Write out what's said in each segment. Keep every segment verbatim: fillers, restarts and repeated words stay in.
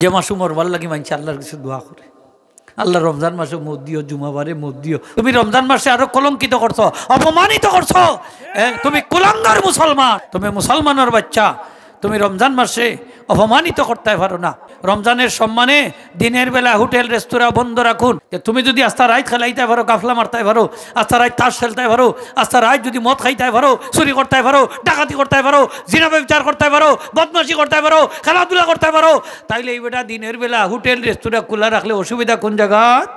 যে মাসো মরবার লাগি মানষে আল্লার কাছে দোয়া করে, "আল্লাহ, রমজান মাসো মউত দিও, জুমাবারে মউত দিও।" তুমি রমজান মাসরে আরো কলঙ্কিত করছো, অপমানিত করছো। এ, তুমি কুলাঙ্গার মুসলমান, তুমি মুসলমানর বাচ্চা, তুমি রমজান মাসরে অপমানিত করতায় পারো না। রমজানের সম্মানে দিনের বেলা হোটেল রেস্তোরাঁ বন্ধ রাখুন। যে তুমি যদি আস্তা রাইত খেলাইতায় পারো, গাফলা মারতায় পারো, আস্তা রাইত তাস খেলতায় পারো, আস্তা রাইত যদি মদ খাইতায় পারো, চুরি করতায় পারো, ডাকাতি করতায় পারো, জিনা ব্যভিচার করতায় পারো, বদমাশি করতায় পারো, খেলাধুলা করতায় পারো, তাইলে ই বেটা দিনের বেলা হোটেল রেস্তোরাঁ খুলা রাখলে অসুবিধা কোন জাগাত?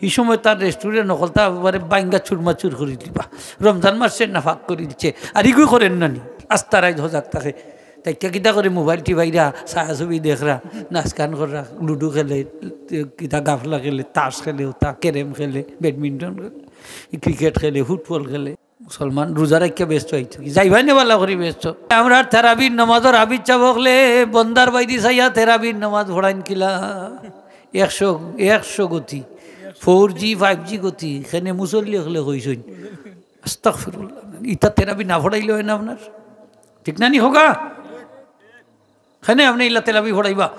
ই সময় তার রেস্টুরেন্ট হকলতা একেবারে বাইঙ্গা চুরমাচুর করি দিবা। রমজান মাসরে নাফাক করি দিছে, আর ইগু করের না নি? আস্তা রাইত হজাগ থাকে। তাই কিতা করে মোবাইল টিপাইরা, ছায়াছবি দেখরা, নাচ গান কররা, লুডু খেলে, কিতা গাফলা খেলে, তাস খেলে, ওতা ক্যারেম খেলে, ব্যাডমিন্টন খেলে, ক্রিকেট খেলে, ফুটবল খেলে। মুসলমান রোজা রাখিয়া ব্যস্ত অইতো কি? যাইবায় নে বালা করি ব্যস্ত। আমরার তেরাবির নামাজর হাফিজ সাব অকলে বন্দার বাইদি চাইয়া তেরাবির নামাজ পড়াইন কিলা? একশো, একশো গতি, ফোর জি, ফাইভ জি গতি। কেনে মুসল্লি অকলে কইছইন, আস্তাগফিরুল্লাহ। ইতা তেরাবি না পড়াইলে অয় না আপনার? ঠিক না নি কউক্কা? কেনে আপনে ইলা তেরাবি পড়াইবা?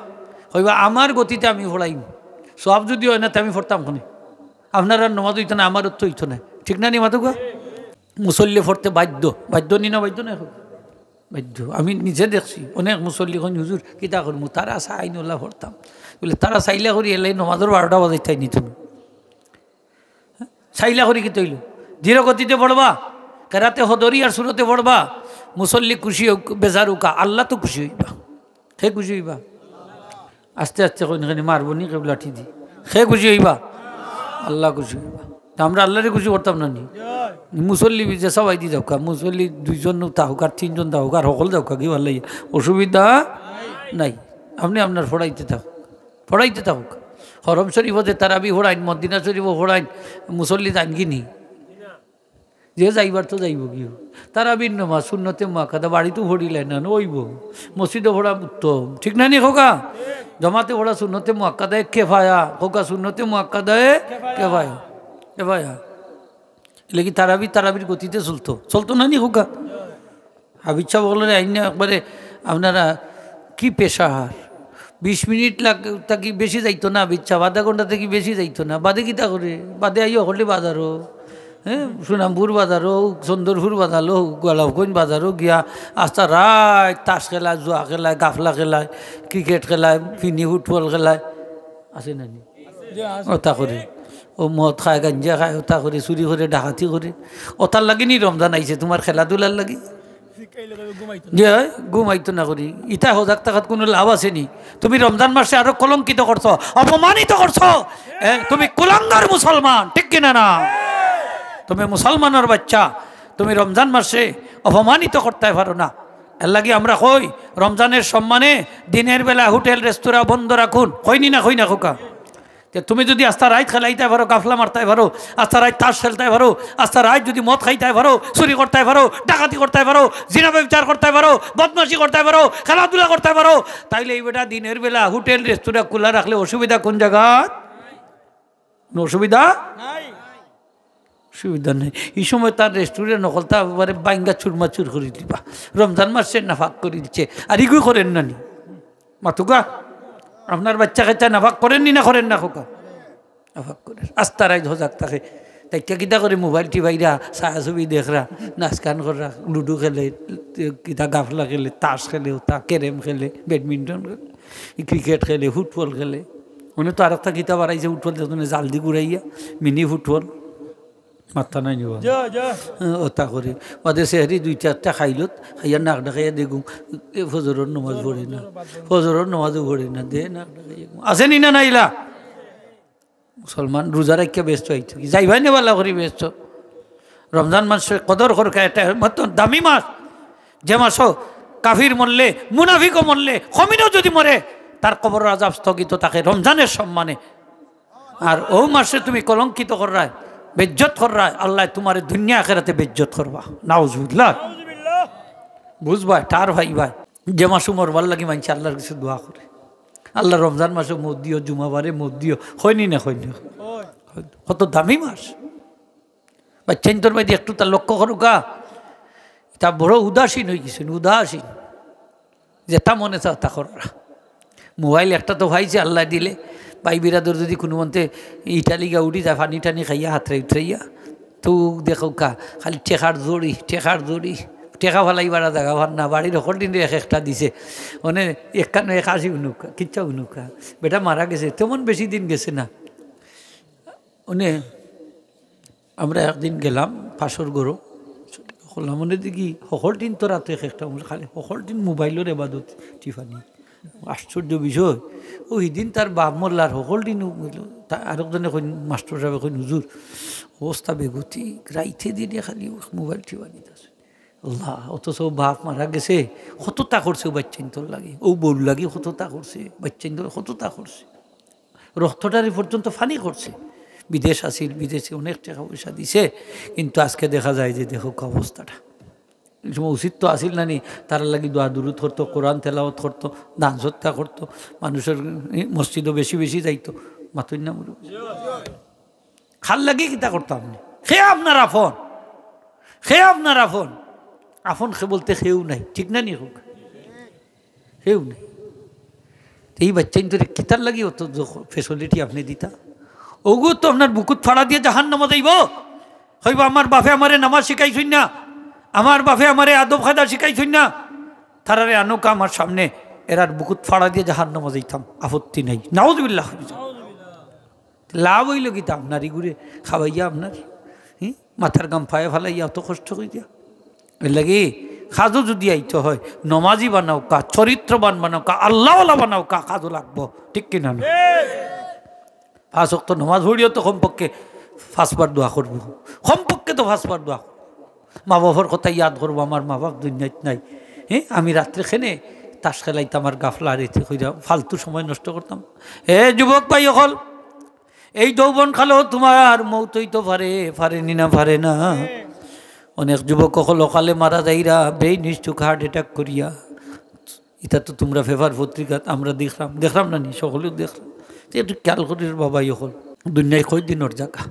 কইবা, "আমার গতিতে আমি পড়াইমু। সওয়াব যুদি অয় না, তে আমি পড়তাম কেনে? আপনারার নামাজ অইতো না, আমারও তো অইতো না।" ঠিক না নি মাতউক্কা? মুসল্লি পড়তে বাধ্য। বাধ্য নি না বাধ্য না? বাধ্য। আমি নিজে দেখছি, অনেক মুসল্লি কইন, "হুজুর, কিতা করমু? তারা চাইন অলা পড়তাম।" বলে, "তারা চাইলা করি এলে নামাজর বারোটা বাজাইতায় নি তুমি।" চাইলা করি কিতা অইলো? ধীর গতিতে পড়বা, কেরাতে হদরি আর সুরতে পড়বা, মুসল্লি খুশি অউক, বেজার অউক্কা, আল্লাহ তো খুশি অইবা। কে খুশি অইবা? আস্তে আস্তে কইন, কেনে মারবো নি কেউ লাঠি দি? কে খুশি অইবা? আল্লাহ খুশি অইবা। তে আমরা আল্লারে খুশি করতাম না নি? মুসল্লি যে সবাই দি যাউক্কা, মুসল্লি দুইজন থাউক আর তিনজন থাউক আর হকল যাউক্কা, কি ভালা লাগে? অসুবিধা নাই। আপনে আপনার পড়াইতে থাকউক, পড়াইতে থাকউক। হরম শরীফো যে তারাবি পড়াইন, মদিনা শরীফো পড়াইন, মুসল্লি যাইন গি নি? যে যাইবার তো যাইবো গিয়া। তারাবির নামাজ সুন্নতে মুআক্কাদা, বাড়িত পড়িলে না অইবো, মসজিদো পড়া উত্তম, ঠিক না নি কউক্কা? জমাতে পড়া সুন্নতে মুআক্কাদায়ে কেফায়া, কউক্কা সুন্নতে মুআক্কাদায়ে কেফায়া, কেফায়া। এরলাগি তারাবি তারাবির গতিতে চলতো, চলতো না নি কউক্কা? হাফিজ সাব অকলরে আইন্না একেবারে আপনারা কি পেশাহার, বিশ মিনিট লাগ-, থাকি বেশি যাইতো না হাফিজ সাব, আধা ঘন্টা থাকি বেশি যাইতো না। বাদে কিতা করে? বাদে আইয়া হকলে বাজারো, হ্যাঁ, সুনামপুর বাজারো, চন্দরপুর বাজারো, গোলাপগঞ্জ বাজারো গিয়া আস্তা রাইত তাস খেলায়, জুয়া খেলায়, গাফলা খেলায়, ক্রিকেট খেলায়, ফিনি ফুটবল খেলায়, আছে না নি? ওতা করে। ও মদ খায়, গাঞ্জা খায়, ওতা করে, চুরি করে, ডাকাতি করে। ওতার লাগি নি রমজান আইছে, তুমার খেলাধুলার লাগি? যে হয়, ঘুমাইতো না করি। ইতা হজাগ থাকাত কুনু লাভ আছে নি? তুমি রমজান মাসরে আরো কলঙ্কিত করছো, অপমানিত করছো। এ, তুমি কুলাঙ্গার মুসলমান, ঠিক কিনা না? তুমি মুসলমানর বাচ্চা, তুমি রমজান মাসরে অপমানিত করতায় পারো না। এরলাগি আমরা কই, রমজানের সম্মানে দিনের বেলা হোটেল রেস্তোরাঁ বন্ধ রাখুন। কই নি না, কই না কউক্কা? তে তুমি যুদি আস্তা রাইত খেলাইতায় পারো, গাফলা মারতায় পারো, আস্তা রাইত তাস খেলতায় পারো, আস্তা রাইত যুদি মদ খাইতায় পারো, চুরি করতায় পারো, ডাকাতি করতায় পারো, জিনা ব্যভিচার করতায় পারো, বদমাশি করতায় পারো, খেলাধুলা করতায় পারো, তাইলে ই বেটা দিনের বেলা হোটেল রেস্তোরাঁ খুলা রাখলে অসুবিধা কোন জাগাত? কুনু অসুবিধা? অসুবিধা নাই। ই সময় তার রেস্টুরেন্ট হকলতা একেবারে বাইঙ্গা চুরমাচুর করি দিবা। রমজান মাসরে নাফাক করি দিছে, আর ইগু করের না নি? মাতউক্কা, আপনার বাচ্চা কাচ্চা নাফাক করের নি না করের না কউক্কা? নাফাক করের। আস্তা রাইত হজাগ থাকে। তাই কিতা করে মোবাইল টিপাইরা, ছায়াছবি দেখরা, নাচ গান কররা, লুডু খেলে, কিতা গাফলা খেলে, তাস খেলে, ওতা ক্যারেম খেলে, ব্যাডমিন্টন খেলে, ক্রিকেট খেলে, ফুটবল খেলে। অনে তো আরেকটা কিতা বাড়াইছে, ফুটবল দেখতো না, জাল দি ঘুরাইয়া, মিনি ফুটবল। মাত্তা নাই নিবা। ওতা করে। বাদে সেহরি দুই চারটা খাইলত, খাইয়া নাক ডাকাইয়া দেখুম, এ ফজরর নামাজ পড়ে না। ফজরর নামাজও পড়ে না, দে নাক ডাকাইয়া ঘুম। আছে নি না নাইলা? মুসলমান রোজা রাখিয়া ব্যস্ত অইতো কি? যাইবায় নে বালা করি ব্যস্ত। রমজান মাসর কদর করউক্কা, এটা মাত্র দামি মাস। যে মাসো কাফির মরলে, মুনাফিকও মরলে, খমিনও যুদি মরে, তার কবরর আযাব স্থগিত থাকে রমজানের সম্মানে। আর অউ মাসরে তুমি কলঙ্কিত কররায়, বেইজ্জত কররায়, আল্লায় তুমারে দুনিয়া আখেরাতে বেইজ্জত করবা। নাউজুবিল্লাহ। বুঝবায়, ঠার পাইবায়। যে মাসো মরবার লাগি মানষে আল্লার কাছে দোয়া করে, "আল্লাহ, রমজান মাসো মউত দিও, জুমাবারে মউত দিও", কয় নি না, কয় নি? কত দামি মাস। বাচ্চাইন্তর মাঝে একটু তা লক্ষ্য করউক্কা, তা বড় উদাসীন অইগেছইন, উদাসীন। যেটা মনে চায় তা কররা। মোবাইল একটা তো পাইছে আল্লায় দিলে, ভাই বিরাদর যদি কুনুমন্তে ইটালি গিয়া উঠি যায়, পানি টানি খাইয়া, হাতরাই উতরাইয়া, তো দেখউক্কা, খালি টেকার জড়ি, টেকার জড়ি, টেকা ফালাইবার জাগা পার না, বাড়ির হকলটিনরে এক একটা দিছে, মানে একখান এক আশি উনুকা, কিচ্ছা উনুকা, বেটা মারা গেছে, তেমন বেশি দিন গেছে না। মানে আমরা একদিন গেলাম পাশর ঘরো, কইলাম, মানে দেখি হকলটিন তো রাতে এক একটা, খালি হকলটিন মোবাইলর এবাদত টিপানি। আশ্চর্য বিষয়, অউ হিদিন তার বাপ মরলা, আর হকলটিন তা-, আরকজনে কইন, মাস্টর সাবে কইন, "হুজুর, অবস্থা বেগতিক, রাইতে দিনে খালি মোবাইল টিপানি আছে।" আল্লাহ, অথচ অউ বাপ মারা গেছে, কততা করছে অউ বাইচ্চাইন্তর লাগি, অউ বউর লাগি কততা করছে, বাইচ্চাইন্তর কততা করছে। রক্তটারে পর্যন্ত পানি করছে। বিদেশ আছিল, বিদেশে অনেক টেকা পয়সা দিছে, কিন্তু আজকে দেখা যায় যে দেখউক্কা অবস্থাটা। এই সময় উচিত তো আছিল না নি, তারার লাগি দোয়া দুরুদ করতো, কোরআন তেলাওয়াত করতো, দান সদকা করতো, মানুষর মসজিদো বেশি বেশি যাইতো। মাতইন না মুরব্বি? কার লাগি কিতা করতা আপনে? কে আপনার আপন? কে আপনার আপন? আপন কে বলতে কেউ নাই, ঠিক না নি কউক্কা? কেউ নাই। তে ই বাইচ্চাইন্তরে কিতার লাগি অত facility আপনে দিতা? অগু তো আপনার বুকুত ফাড়া দিয়া জাহান্নামো যাইবো। কইবো, "আমার বাপে আমারে নামাজ শিখাইছইন না, আমার বাপে আমারে আদব কায়দা শিখাইছইন না, তারারে আনউক্কা আমার সামনে, এরার বুকুত ফাড়া দিয়া জাহান্নামো যাইতাম, আপত্তি নাই।" নাউজুবিল্লাহ। লাভ অইলো কিতা আপনার ইগুরে খাওয়াইয়া আপনার? হি? মাথার ঘাম পায়ে ফালাইয়া অত কষ্ট করিয়া? এরলাগি কাজো যদি আইতে হয়, নমাজি বানাউক্কা, চরিত্রবান বানাউক্কা, আল্লাহওয়ালা বানাউক্কা, কাজো লাগবো। ঠিক কি না? পাঁচ ওয়াক্ত নমাজ পড়িও তো কমপক্ষে পাঁচবার দোয়া করবো, কমপক্ষে তো পাঁচবার দোয়া করবো। মা বাপর কথা ইয়াদ করবো, আমার মা বাপ দুনিয়াত নাই। হে, আমি রাত্রে কেনে তাস খেলাইতাম আর গাফলা রেতে কইরা ফালতু সময় নষ্ট করতাম। হে যুবক ভাই অকল, এই যৌবন কালো তুমার মউত অইতো পারে, পারে নি না, পারে না। অনেক যুবক অকল অকালে মারা যাইরা, brain stroke, heart attack করিয়া। ইতা তো তুমরা paper পত্রিকাত আমরা দেখরাম, দেখরাম না নি, সকলেউ দেখরাম। তে একটু খেয়াল করির বাবা অকল, দুনিয়ায় কয়দিনর জাগা।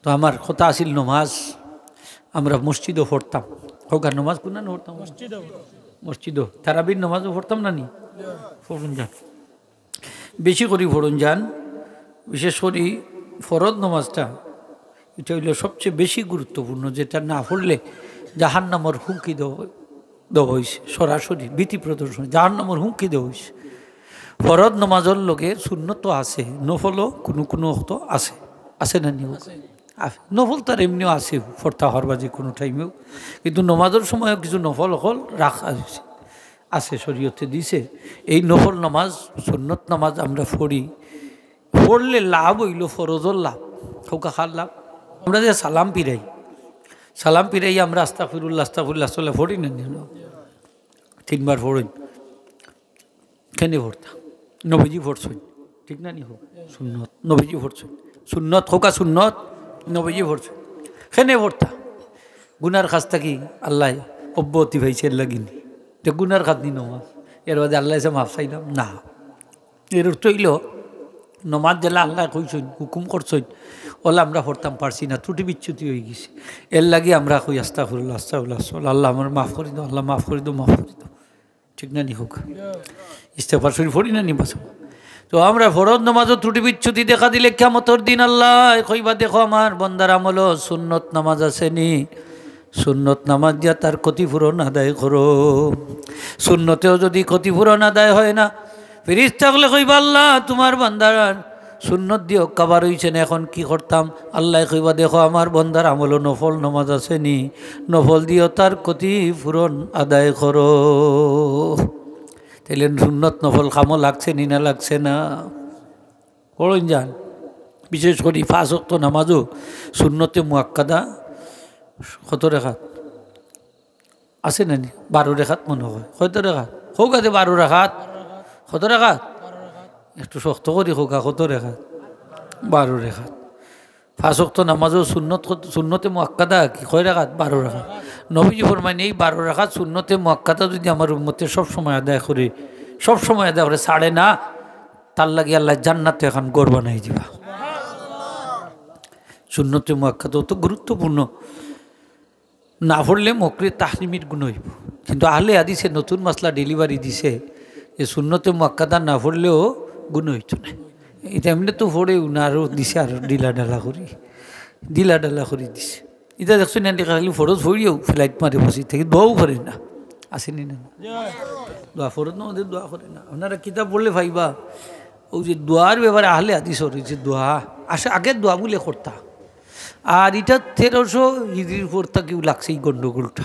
তো আমার কথা আছিল নমাজ, আমরা মসজিদো পড়তাম। কউক্কা নমাজ কুনানো পড়তাম? মসজিদো। মসজিদো। তারাবির নমাজও পড়তাম না নি? পড়ুন যান। বেশি করি পড়ুন যান। বিশেষ করি ফরজ নমাজটা, ইটা অইলো সবচেয়ে বেশি গুরুত্বপূর্ণ, যেটা না পড়লে জাহান্নামর হুমকি দেওয়া দেওয়া অইছে, সরাসরি ভীতি প্রদর্শন, জাহান্নামর হুমকি দেওয়া অইছে। ফরজ নমাজর লগে সুন্নত তো আছে, নফলও কুনু কুনু ওয়াক্ত আছে, আছে না নি? আছে। নফল তো আর এমনেও আছে, পড়তা পারবা যে কুনু টাইমেও, কিন্তু নমাজর সময়ও কিছু নফল অকল রাখা অইছে, আছে, শরীয়তে দিছে। এই নফল নমাজ, সুন্নত নমাজ আমরা পড়ি, পড়লে লাভ অইলো ফরজর লাভ। কউক্কা কার লাভ? আমরা যে সালাম ফিরাই, সালাম ফিরাই আমরা আস্তাগফিরুল্লাহ, আস্তাগফিরুল্লাহ, আস্তাগফিরুল্লাহ, আসলে পড়ি না নি? তিনবার পড়ইন। কেনে পড়তা? নবীজি পড়ছইন, ঠিক না নি? কউক্কা সুন্নত, নবীজি পড়ছইন। সুন্নত, কউক্কা সুন্নত, নবীজি পড়ছইন। কেনে পড়তা? গুনার কাজ থাকি আল্লায় অব্যাহতি পাইছে, এরলাগি নি। তে গুনার কাজ নি নমাজ, এর বাদে আল্লার গেছে মাফ চাইলাম না। এর অর্থ অইলো, নমাজ যেলা আল্লায় কইছইন, হুকুম করছইন, অলা আমরা পড়তাম পারছি না, ত্রুটি বিচ্যুতি অইগেছে। এরলাগি আমরা কই, "আস্তাগফিরুল্লাহ, আস্তাগফিরুল্লাহ, আস্তাগফিরুল্লাহ, আল্লাহ আমারে মাফ করি দেও, আল্লাহ মাফ করি দেও, মাফ করি দেও।" ঠিক না নি কউক্কা? ইস্তেগফার শরীফ পড়ি না নি বাসা? তো আমরা ফরজ নমাজও ত্রুটি বিচ্যুতি দেখা দিলে কিয়ামতর দিন আল্লায় কইবা, "দেখো আমার বন্দার আমলো সুন্নত নমাজ আছে নি, সুন্নত নমাজ দিয়া তার ক্ষতিপূরণ আদায় করো।" সুন্নতেও যদি ক্ষতিপূরণ আদায় হয় না, ফিরিস্তা অকলে কইবা, "আল্লাহ, তুমার বন্দার সুন্নত দিও কাবার অইছে না, এখন কি করতাম?" আল্লায় কইবা, "দেখো আমার বন্দার আমলো নফল নমাজ আছে নি, নফল দিও তার ক্ষতিপূরণ আদায় করো।" তাইলে সুন্নত নফল কামো লাগছে নি না লাগছে না? পড়ইন যান। বিশেষ করি পাঁচ ওয়াক্ত নমাজও সুন্নতে মুআক্কাদা কত রেকাত? আছে না নি? বারো রেকাত মনে হয়। কত রেকাত? কউক্কা তে বারো রেকাত। কত রেকাত? একটু শক্ত করি কউক্কা, কত রেকাত? বারো রেকাত। পাঁচ ওয়াক্ত নমাজও সুন্নত কত-, সুন্নতে মুআক্কাদা কি কয় রেকাত? বারো রেকাত। নবীজি ফরমাইন, এই বারো রেকাত সুন্নতে মুআক্কাদা যদি আমার উম্মতে সব সময় আদায় করে, সব সময় আদায় করে, ছাড়ে না, তার লাগি আল্লায় জান্নাতো একখান ঘর বানাই দিবা। সুন্নতে মুআক্কাদা অত গুরুত্বপূর্ণ। না পড়লে মকরুহে তাহরিমির গুনা অইবো। কিন্তু আহলে হাদিসে নতুন মাসলা delivery দিছে, এ সুন্নতে মুআক্কাদা না পড়লেও গুনা অইতো না। ইটা এমনে তো পড়েউ না, আরো দিছে, আরো ঢিলা ঢালা করি, ঢিলা ঢালা করি দিছে। ইটা দেখছো না, খালি ফরজ পড়িয়াউ ফ্লাইট মারে বসি থাকি, দোয়াও করে না, আসেনি না? দোয়া ফরজ না, ওদের দোয়া করে না। আপনারা কিতাব পড়লে পাইবা, ওই যে দোয়ার ব্যাপারে আহলে হাদিস অর যে দোয়া, আসে আগে দোয়া বুলে করতা, আর ইটা তেরোশো হিজরির পর থাকিউ লাগছে এই গন্ডগোলটা।